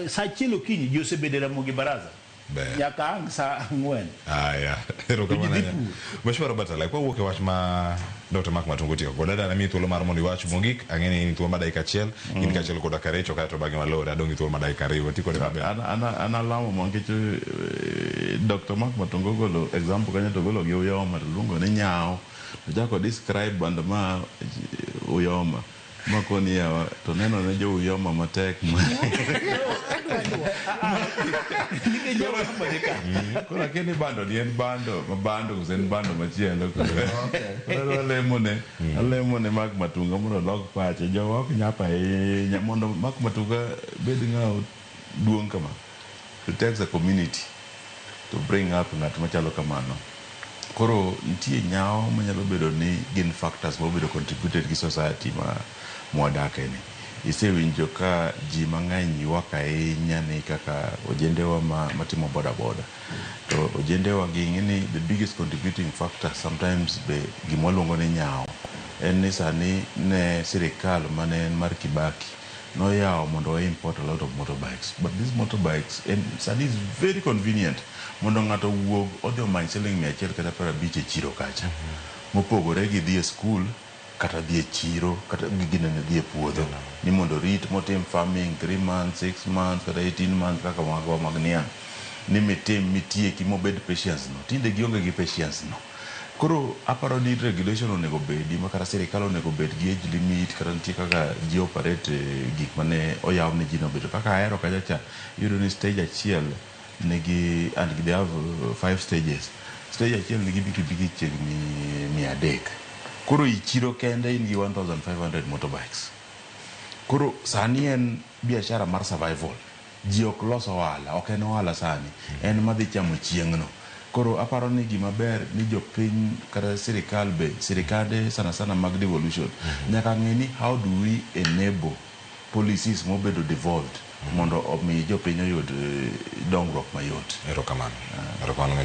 Sa 1 okinyi ji osebedo e Ramogi Baraza. Ber. Nyaka ang' sa 4. Aya, erokamano To ji dhi ahinya. pur. Mheshimiwa Robert Alai, kwawuok e wach ma Dr. Mark Matungo otieko godo, dada namiyi thuolo mar mondo iwach mogik. Ang'e ni in gi thuolo mar dakika 1, in kaachiel koda Karecho kaeto bang'e walore. Adong' gi thuolo mar dakika 2. Wati kode maber. An alamo ma nikech Dr. Mark Matungo ogolo example kanyo to ogolo gi Uyoma to luongo ni nyawo to chako describe bando ma Uyoma ma koni yawa to neno ne jo Uyoma matek ma Nikech jo Uyoma ni ka. Koro akia ni bando ni en bando ma bando koso en bando machielo. Koro alemo ne Mark Matunga mondo olok pache. Jowa ok nyap ahinya mondo Mark Matunga bed ng'ama duong' kama. It takes a community to bring up ng'at machalo kamano. Koro nitie nyawo manyalo bedo ni gin factors mobedo contributed gi society ma mwadake ni. Isewinjo ka ji mang'eny ywak ahinya ni kaka ojendewa ma matimo boda boda. To ojendewa gi ing'e ni the biggest contributing factor sometimes be gima waluongo ni nyawo en ni sani ne sirikal mane en mar Kibaki noyawo mondo wa import a lot of motorbikes, but these motorbikes en sani is very convenient mondo ng'ato owuog odhi omany siling 100 kata 50 e chiro kacha mopogore gi dhi e skul kata dhi e chiro kata gi ginene dhi e puodho ni mondo orit motim farming 3 months, 6 months kata 18 months kaka magwa mag niang' ni mitim mitieki mobed patience no. Tinde gionge gi patience no. Koro aparo ni regulation onego bedi ma kata sirikal onego bed gi age limit kata nitie kaka ji operate gik mane oyaw ne ji nobedo kaka ahero kacha cha. Iyudo ni stage achiel nigi and they have five stages. Stage achiel nigi pikipiki chiegni 300. Koro i chiro kende in gi 1500 motorbikes. Koro sani en biashara mar survival. Ji ok los ohala, ok en ohala sani, en madhi chamo chieng'no. Koro aparo ni gima ber ni jopiny kata sirikal be, sirikande sana sana mag devolution, nyaka ng'e ni how do we enable policies mobedo devolved mondo omi jopiny oyud dongruok mayot. Erokamano. Erokamano, Mheshimiwa.